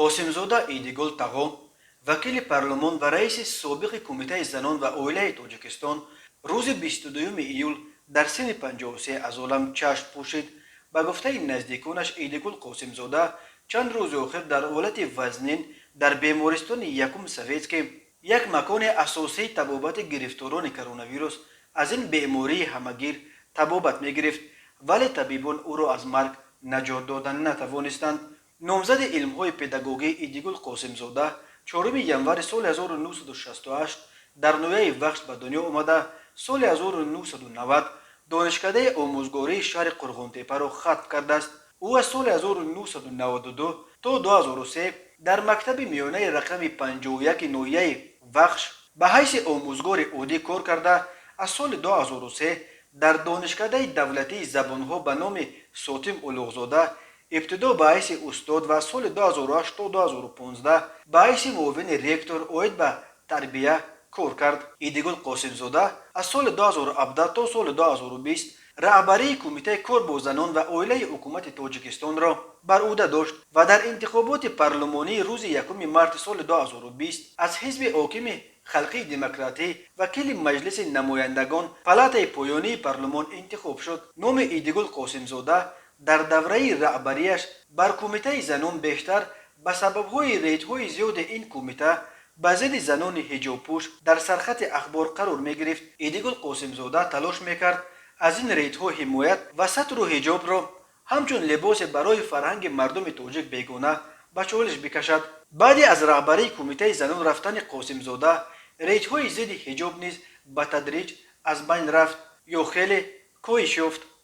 Қосимзода Идигул Тағо, вакили парлумон ва раиси собиқи Кумитаи занон ва оилаи Тоҷикистон, рӯзи 22 июл дар синни 53 аз олам чашм пӯшид. Ба гуфтаи наздиконаш, Идигул Қосимзода чанд рӯзи охир дар ҳолати вазнин дар бемористони якум Советский, як макони асосии табобати гирифторони коронавирус, аз ин бемории ҳамагир табобат мегирифт, вале табибон ӯро аз марг наҷот дода натавонистанд. Номзади илмҳои педагогӣ Идигул Қосимзода 4 январи соли 1968 дар ноҳияи Вахш ба дунё омада, соли 1990 Донишкадаи омӯзгории шаҳри Қурғонтеппаро хатм кардааст. Ӯ аз соли 1992 то 2003 дар мактаби миёнаи рақами 51 ноҳияи Вахш ба ҳайси омӯзгори оддӣ кор карда, аз соли 2003 дар Донишкадаи давлатии забонҳо ба номи Сотим Улуғзода ибтидо ба ҳайси устод ва соли 2008 то 2015 ба ҳайси муовини ректор оид ба тарбия кор кард. Идигул Қосимзода аз соли 2017 то соли 2020 раҳбарии Кумитаи кор бо занон ва оилаи ҳукумати Тоҷикистонро бар ӯҳда дошт ва дар интихоботи парлумонии рӯзи 1 марти соли 2020 аз ҳизби ҳокими Халқии Демократӣ вакили Маҷлиси намояндагон, палатаи поёнии парлумон, интихоб шуд. Номи Идигул Қосимзода дар давраи раҳбарияш бар Кумитаи занон бештар ба сабабҳои рейдҳои зиёди ин кумита ба зидди занони ҳиҷобпӯш дар сархати ахбор қарор мегирифт. Идигул Қосимзода талош мекард аз ин рейдҳо ҳимоят ва сатру ҳиҷобро ҳамчун либосе барои фарҳанги мардуми тоҷик бегона ба чолиш бикашад. Баъде аз раҳбарии Кумитаи занон рафтани Қосимзода, рейдҳои зидди ҳиҷоб низ ба тадриҷ аз байн рафт ё хеле коҳиш ёфт.